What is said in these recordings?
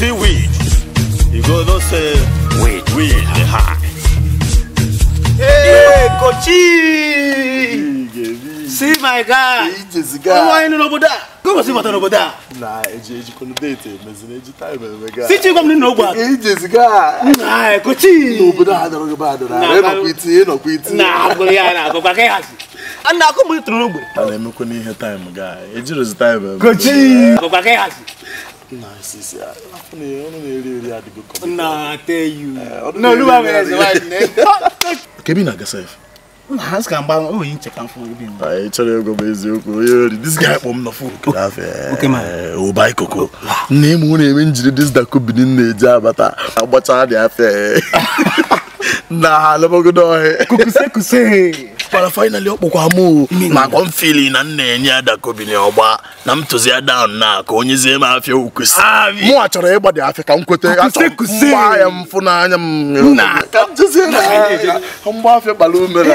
see weed, you go no say weed, weed the high. Hey, Kochi! See my guy. Why no obodo? Go see what obodo. Nah, eji kono date mezine eji time me guy. See you come no obodo. Eji guy. Nah, Kochi. No obodo ha doro ba doro. E no kwiti, Nah, go ya na go ka hazi. Ana ko mu turu n'ogbe. Ana emekwa n'ihe time guy. Ejirozi time. Kochi. Go ka hazi. Nah, sisi. Afọ na ono na eri eri adigo ko. Nah, tell you. No, lu ba me eze wa ne. Kebi na gasef. Na has ka mgba o yin check am for obi. Ai chọrọ ego bụ eziokwu. Onye ori this guy kpọ m na phone. Okay man. O bai koko. Nne m na-eme njiri this dako Benin na-eji abata. Agbacha dị afe. Na alabogodo ohe. Kukuse kuse. Para finally ọkpọkwa m ma kwa m feeling na nna enye adako Benin ọgba na m tụzi ya down na ka onye zie m afịa ukusi. Mụ a chọrọ ịgba dị afịa ka m kwete mgba ya m fụ n'anya m. Na ka m tụzie na mgba afịa gbara ume na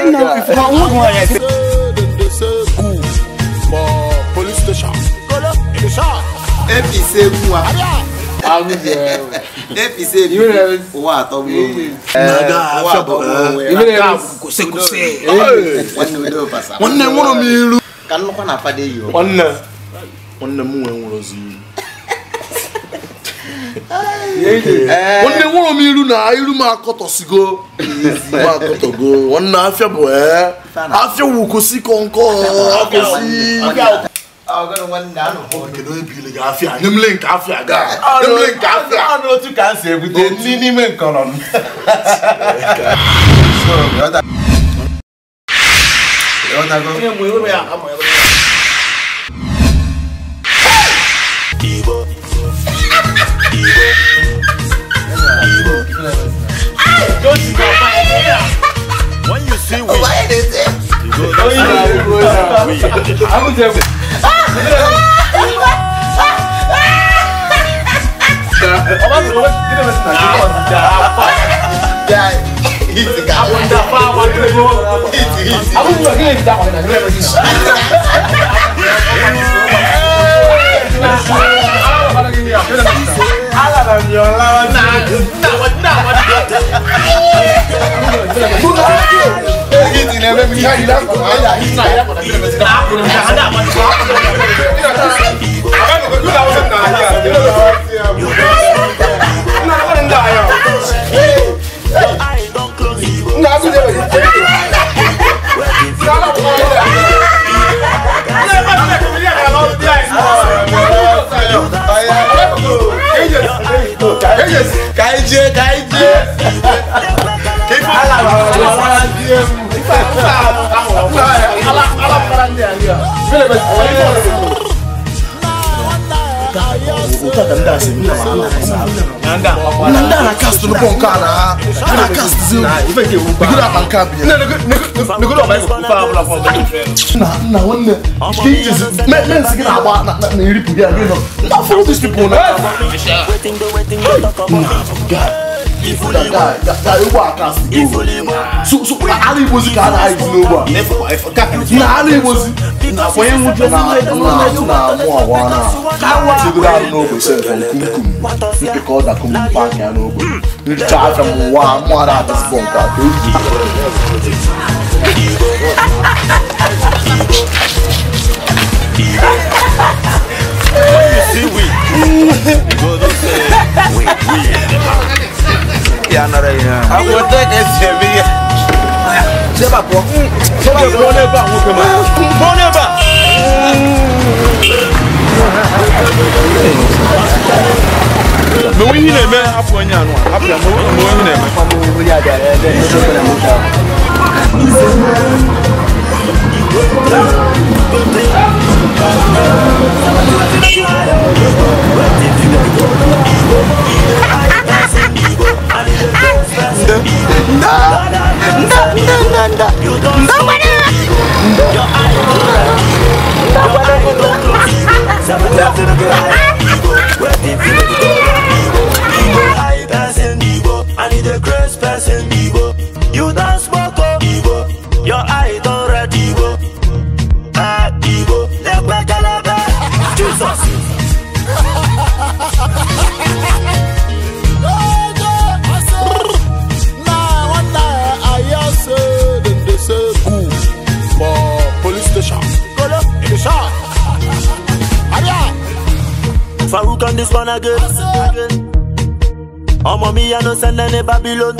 nwanne nwụrụ m ilu. Nwanne m nwe nwụrụzi ilu. Nwanne nwụrụ m ilu na ilu m akọtọsigo. M akọtọgo. Nwanne afịa bụ afịa wukosi kọnkọ akosi. Kedu ebili gị afịa? Nye m link afịa ga. Nye m link afịa. Ọnụ otu ka m si ebute nri n'ime nkọrọ m. Igbo. Igbo. Igbo. When you see weed, you go no say weed. Follow these people now. So Ali was Ali was You don't smoke, Igbo. Your eye don't red, Igbo. Igbo. Jesus. Farouk on this one again. Oh, mommy, I no send any Babylon.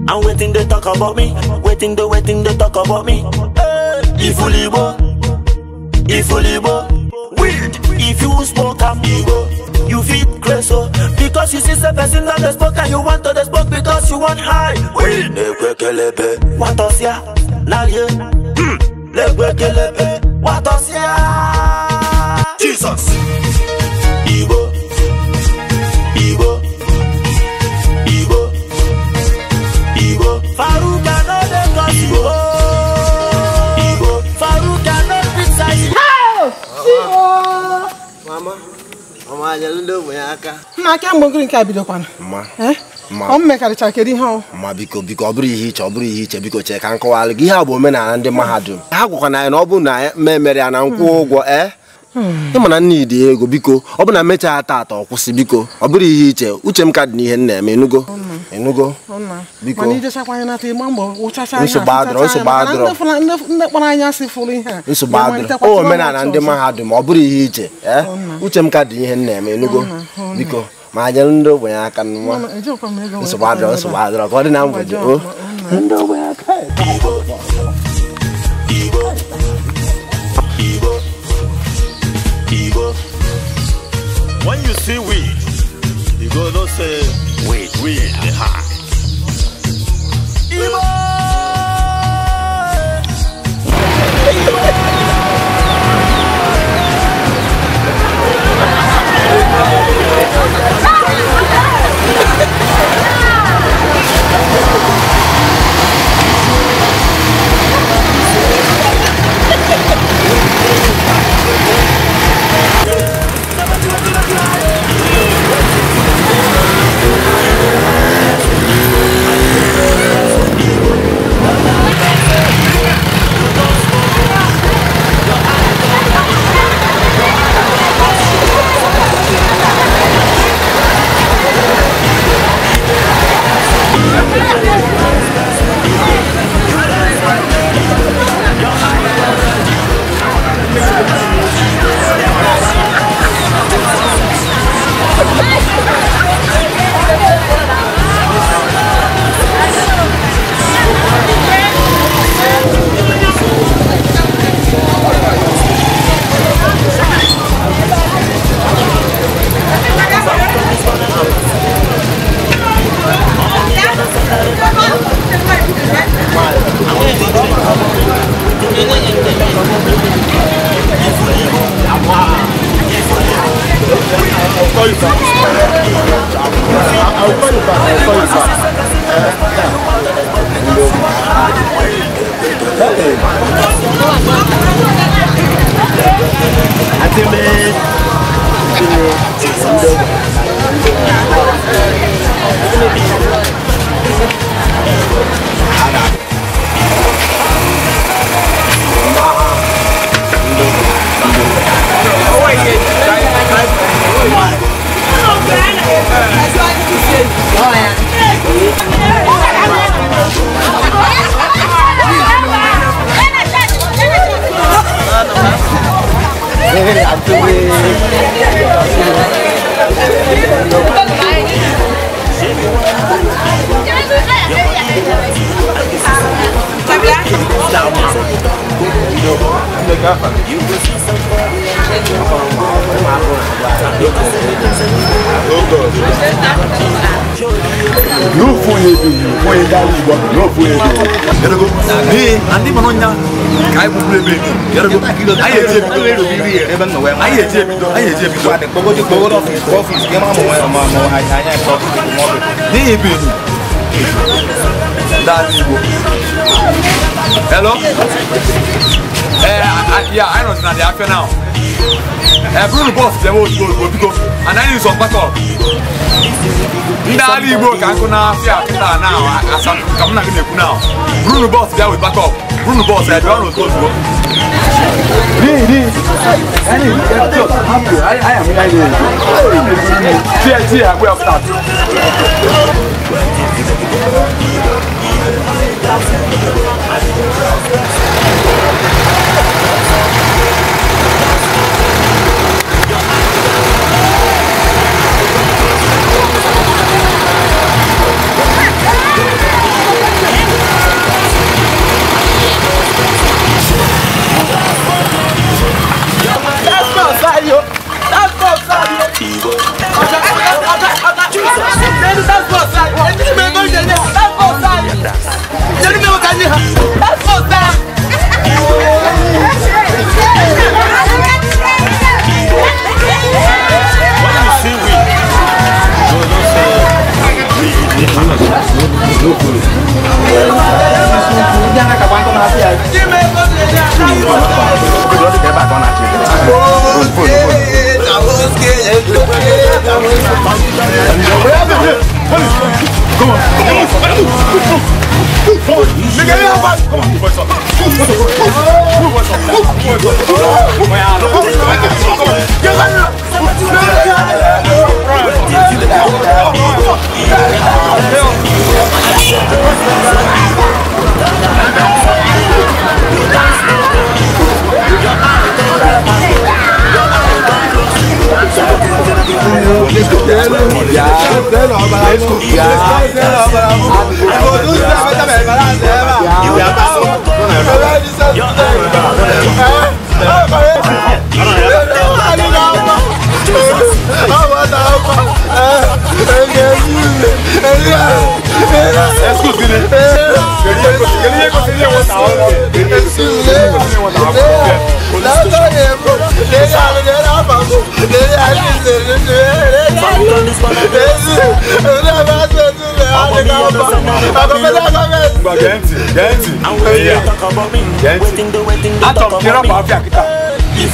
I'm waiting they talk about me. Waiting they talk about me. Hey, Ifulibo, Ifulibo. Weird. If you smoke am, you fit crazy. Because you see the person that they spoke and you want to the smoke because you want high. Weird. Nekwekelebe, watosia, nalie. Nekwekelebe, watosia. Jesus. Igbo, Igbo, Igbo, Igbo. Farouk no dey cause Igbo. Igbo. Farouk no criticize. Mama, mama, na kemgbe ogiri nke a bidokwana. Ọ mmekarịcha kedu ihe ọ? Ma biko biko ọ bụrụ ihe iche ọ bụrụ ihe iche biko chee ka nkọwalụ gị ihe a bụ omenala ndị mahadum. Ha gwakwana anyị na ọ bụ na mmemere ya na nkwụ ụgwọ ịma na nne dị ego biko ọ bụ na mechaa tata ọ kwụsị biko ọ bụrụ ihe iche uche m ka dị n'ihe m na-eme ịnụgo ịnụgo biko nsogbu adịrọ nsogbu adịrọ nsogbu adịrọ o omenala ndị mahadum ọ bụrụ ihe iche uche m ka dị ihe m na-eme ịnụgo biko ma nyere ndị ogbenye aka nwa nsogbu adịrọ nsogbu adịrọ ka ọ dị na mgbede o ndị ogbenye aka. When you see weed, you go no say weed, weed the high. Igbo! Hello? Yeah, I know it's not the affair now. Bruno boss, they will go because and I need some backup. Ndali Igbo ka nkụ na-afịa kịta now. Ka m na gị na-ekwu now. Bruno boss bịa with backup. Bruno boss, bịa n'ozugbo ozugbo.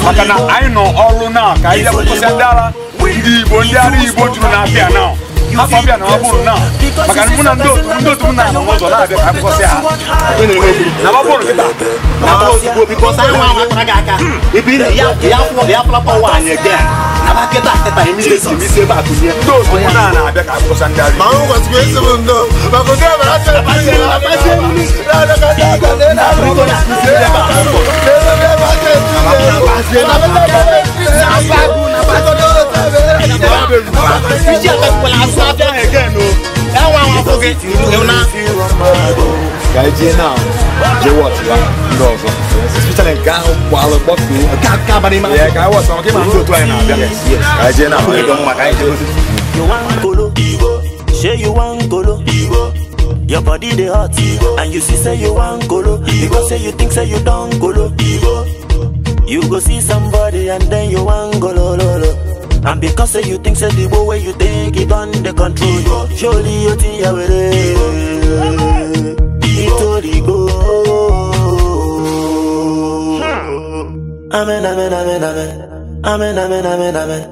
Maka na anyị nọ ọrụ na ka anyị bịa ndị ara ndị Igbo ndị ara Igbo juru na-abịa na afọ bịa na ọ bụrụ na maka na mụ na ndị otu m na-anọ n'ụzọ na-abịa ka akwụkwọsị ha na ọ bụrụ kịta na ozugbo bikos anyị nwa amatara gị aka ebe ị ya fụlakwa ụwa anyị ege na bakịta akịta emisi emisi ebe akụnye ndị otu mụ na na-abịa ka akwụkwọsị ndị ara ma m gwasịkwa esi m ndo maka ụdị ọbara You want colo, say you want colo, your body dey hot, and you see say you want colo, because say you think say you don't colo, you go see somebody and then you want go lo lo. And because say you think say the way you take it on the control you, surely you think you will go. Amen, amen, amen, amen. Amen, amen, amen, amen.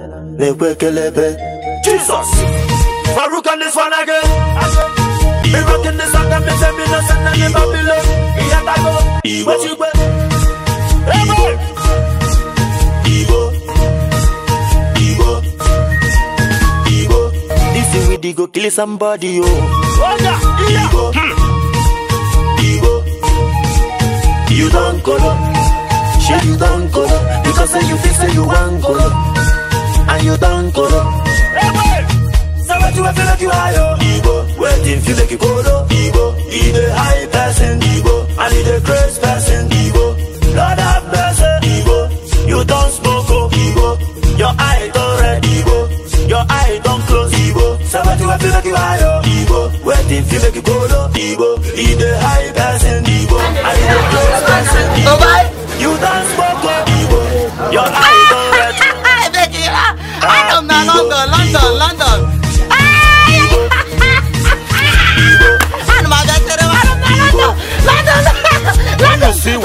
Jesus! Farouk on this one again. Me rocking this song and me say me no send any Babylon. He had to go. What you go? Hey boy! Igbo, Igbo, Igbo. This is we go kill somebody, oh. Igbo, Igbo. You don't go, shit you don't go, because say you feel say you want go, and you don't go. So what you feel like you high, oh. Igbo, waiting feel like you go, Igbo. He the high person, Igbo, and he the crazy person, Igbo. Lord have mercy, Igbo. You don't smoke, oh, Igbo. Your eye don't red, Igbo. Your eye don't close, Igbo. So what you feel like you high, oh, Igbo. Waiting feel like you go, Igbo. He the high person, Igbo, and he the crazy person, Igbo. You don't smoke, oh, Igbo. Your eye don't red. I don't know, London, London, London. London, see we.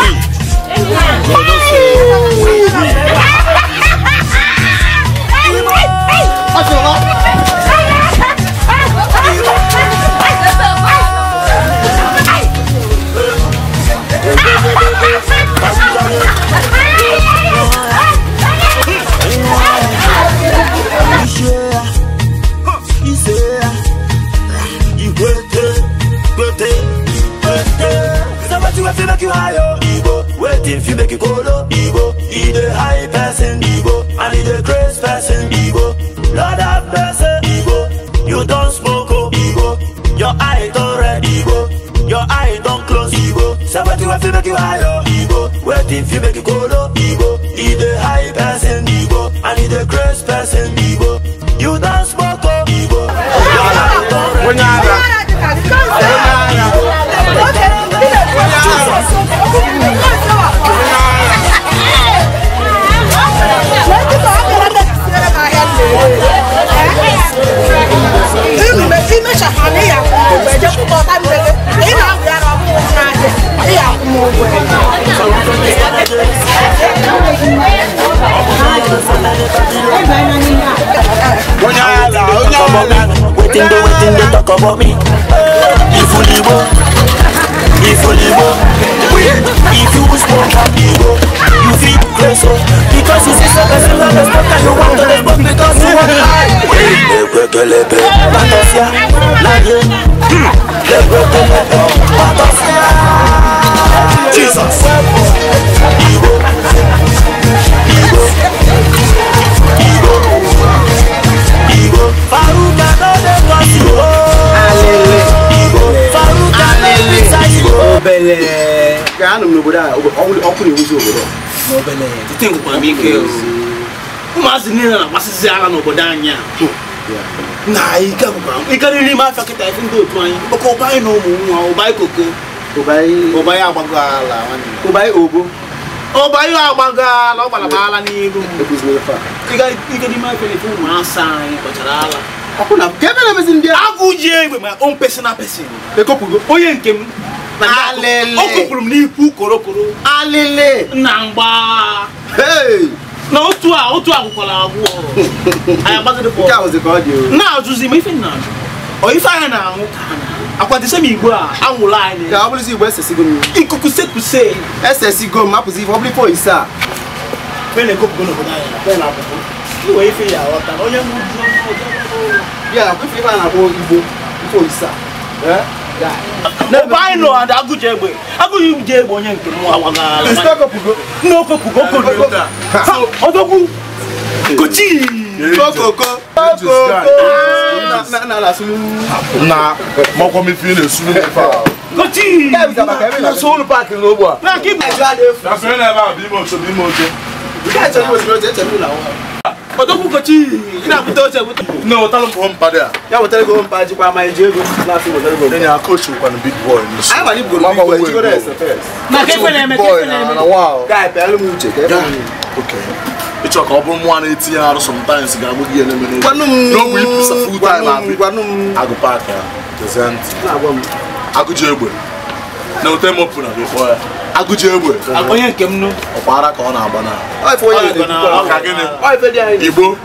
Waiting for make you go low, Igbo. He the high person, Igbo, and he the crazy person, Igbo. Lord have mercy, Igbo. You don't smoke, oh, Igbo. Your eye don't red, Igbo. Your eye don't close, Igbo. So what you feel make you high, oh, Igbo. Waiting for make you go low, Igbo. He the high person, Igbo, and he the crazy person, Igbo. You don't smoke, oh, Igbo. Your eye don't red, Igbo. Waiting they talk about me. Ifulibo, Ifulibo. If you smoke up Igbo, you feel crazy. Because you see some person like a smoke and you want to smoke because you want high. Lekwekelebe, Batasia, Lage. Lekwekelebe, Batasia. Jesus. Igbo, Igbo, Igbo, Igbo. Faruka no dey cause you. Alele. Igbo. Faruka no dey cause you. Obele. Ka anụ m n'obodo a ọkụ na-ewuzi obodo. Obele. Tete ngwukwa m ike o. Ụmụazị niile na-agbasịsị agha n'obodo anyị a. Na ike gwụkwara m. Ịkarịrị ime afịa kịta ife ndị otu anyị. Maka ụba anyị na ụmụ nwa, ụba anyị koko. Ụba anyị agbago ala nwanne. Ụba anyị obo. Ụba anyị agbago ala, ọ gbara m ala n'iru. Ike n'ime afịa na-efe ụmụasa anyị kpachara ala. Ọkụ na ka ebe na-emezi ndị agụ ji egbe my own personal person. Ekopụgo. Onye nke m. Alele. O kopụrụ m n'ikwu korokoro. Alele. Na mgba. Hey. Na otu a agwụkwara agwụ. Anyị agbagide nke a bụzi ka ọ dị o. Na-ajụzi ma ife na-ajụ. Ọ ife anyị na-anwụ ka ha na-anwụ. Akwa dịsị m igbo a anwụrụ anyị. Ka ọ bụrụzi igbo esesigo m. Ikuku sekuse. Esesigo m apụzi ife ọ bụrụ ife oyise a. Fe na-ekopụgo n'obodo anyị. Fe na-apụpụ. Iwe ife ya aghọta na onye nwụrụ ya akwa ife a na-akpọ igbo ife oyise a. Ụba anyị nọ ada agụji egbe. Agụji egbe onye nke m awagala. N'okopụgo okoro. Odogwu. Kochi. Kokoko. Kokoko. Na makwa m ife ị na-esuru m ife a. Kochi. Na solu paaki n'ogbe a. Na ka ibu. Na sonye na ebe a bụ ime oche bụ ime oche. Odogwu kochi. Ị na-abụta oche bụta. Nne wetara m mpa dị a. Ya wetara ego mpa jikwa ma eji ego na-asị wetara ego. Enyi ya coach wụkwanụ big boy n'isi. Anyị gbara ibugoro big boy jigoro ese first. Na ka ife na-eme ka ife na-eme. Guy, pịalụ m uche ka ebe m. Okay. Ịchọ ka ọ bụrụ mụnwa na-etinye arụ sometimes ga-agbụ gị ihe na-eme n'ogbe ipụsa full time abị. Agụ paaki a. Gezie ntị. Agụji egbe. Na ote m opu na gị kpọọ ya. Agụji egbe. Onye nke m nụ. Ọkwa ara ka ọ na-agba na. Ọka gịnị? Igbo.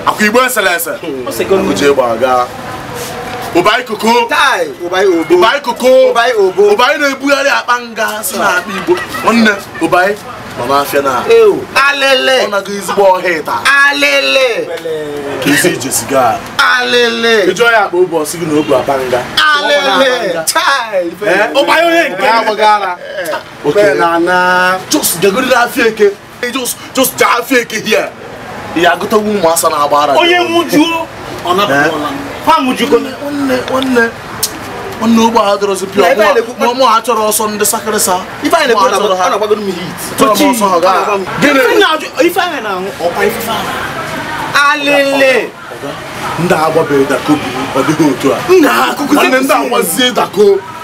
Akwa igbo esere ese. Agụji egbe aga. Ụba ikoko. Ụba ikoko. Ụba anyị na-ebugharị akpa nga si na akpa igbo. Nwanne ụba anyị nọ n'afịa na. Alele. Ọ na-aga ezigbo ọhịa ịta. Alele. Ka ezi ije siga. Alele. Ị jụọ ya akpa ụbọ sị gị na o bu akpa nga. Alele. Chai. Ụba anyị onye nke agbago ala. Okay. Na. Just gagoro afịa eke. Just jaa afịa eke here. Ya agụtawu ụmụasa na-agba ara. Onye nwụjuo ọ napụla. Fa nwụjugo. Nwanne nwanne ụgbọ ha dọrọzi pịọ mụ ha chọrọ ọsọ ndị sakịrịsa. Ife anyị na-ekwu na ọ na-agbago m hit. Chọrọ m ọsọ ha gaa. Gịnị? Ife anyị na-aṅụ ọkwa ife a na. Alele. Ndị agbabeghị dako bụ ọ dịghị otu a. Nna kukuze. Nwanne ndị agbazie dako.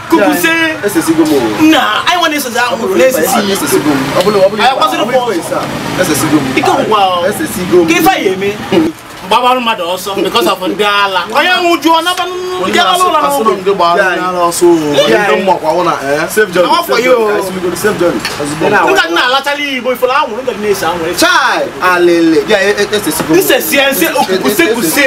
Kukuze. Esesigo m. Nna anyị nwa na-esozi ahụrụ na-esesi. Esesigo m. Ọ bụla ọ bụla. Anyị akwasịrị pọs. Esesigo m. Ike gwụkwa. Esesigo m. Ka ife anyị eme. Gbabarụ mmadụ ọsọ because of ndị ala. Onye nwụjuo naba ndị ala ụlọ Asịrị m gị gbara ndị ala ọsọ o. Ndị mmakwa wụ na Safe journey. Afọ ya o. Safe journey. Ndị a na-alachala igbo ifuru anwụrụ ndị na-ese anwụrụ. Chai. Alele. Ya esesigo m. Nsesi nsị okukuse kuse.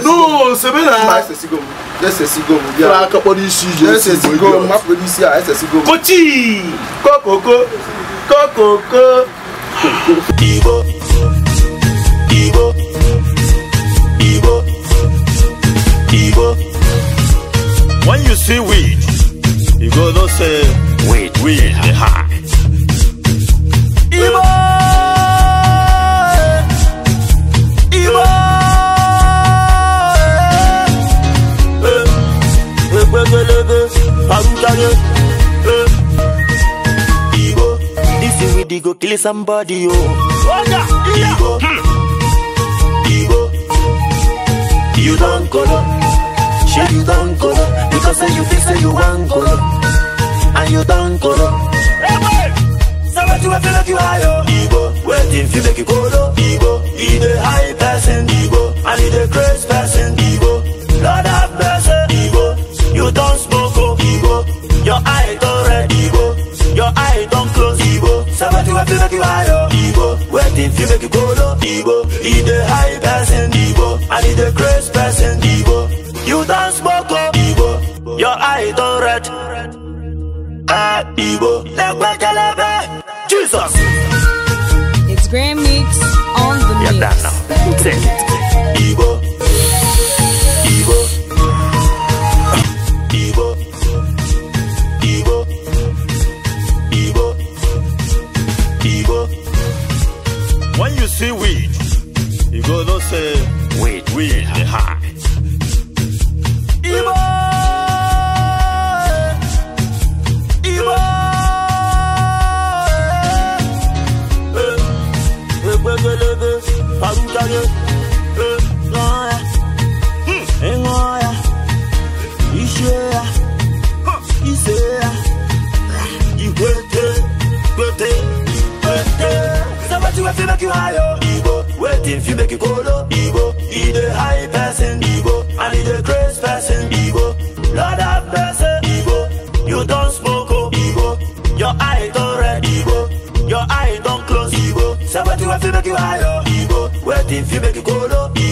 No, sebe na. Esesigo m. Esesigo m. Fụrụ aka kpọrọ isi ije. Esesigo m. Afọ isi a esesigo m. Kochi. Kokoko. Kokoko. Igbo. Igbo. Igbo. Igbo. When you see weed, you go no say weed, weed the high. Igbo. Igbo. Igbo. This weed go kill somebody, oh. Igbo. Igbo. You don't go, she you don't go, because you feel say you want go, and you don't go. So what you feel like you are, Igbo, waiting for make you go, Igbo, he the high person, Igbo, and he the crazy person, Igbo. Lord have mercy, Igbo, you don't smoke, Igbo, your eye don't red, Igbo, your Your eye don't close, Igbo. Somebody will make you high, Igbo. Waiting fi make you go low, Igbo. He the high person, Igbo. And he the crazy person, Igbo. You don't smoke, oh, Igbo. Your eye don't red. Ah, Igbo. Jesus. It's Grand Mix on the mix. Yeah, that now. Take it. Igbo. Igbo. Igbo. Igbo. Igbo. Igbo. When you see weed, you go no say weed, weed the high. Igbo. Igbo. Waiting fi make you go low, Igbo. He the high person, Igbo. And he the crazy person, Igbo. Lord have mercy, Igbo. You don't smoke, oh, Igbo. Your eye don't red, Igbo. Your eye don't close, Igbo. Somebody will fi make you high, oh, Igbo. Waiting fi make you go low, Igbo.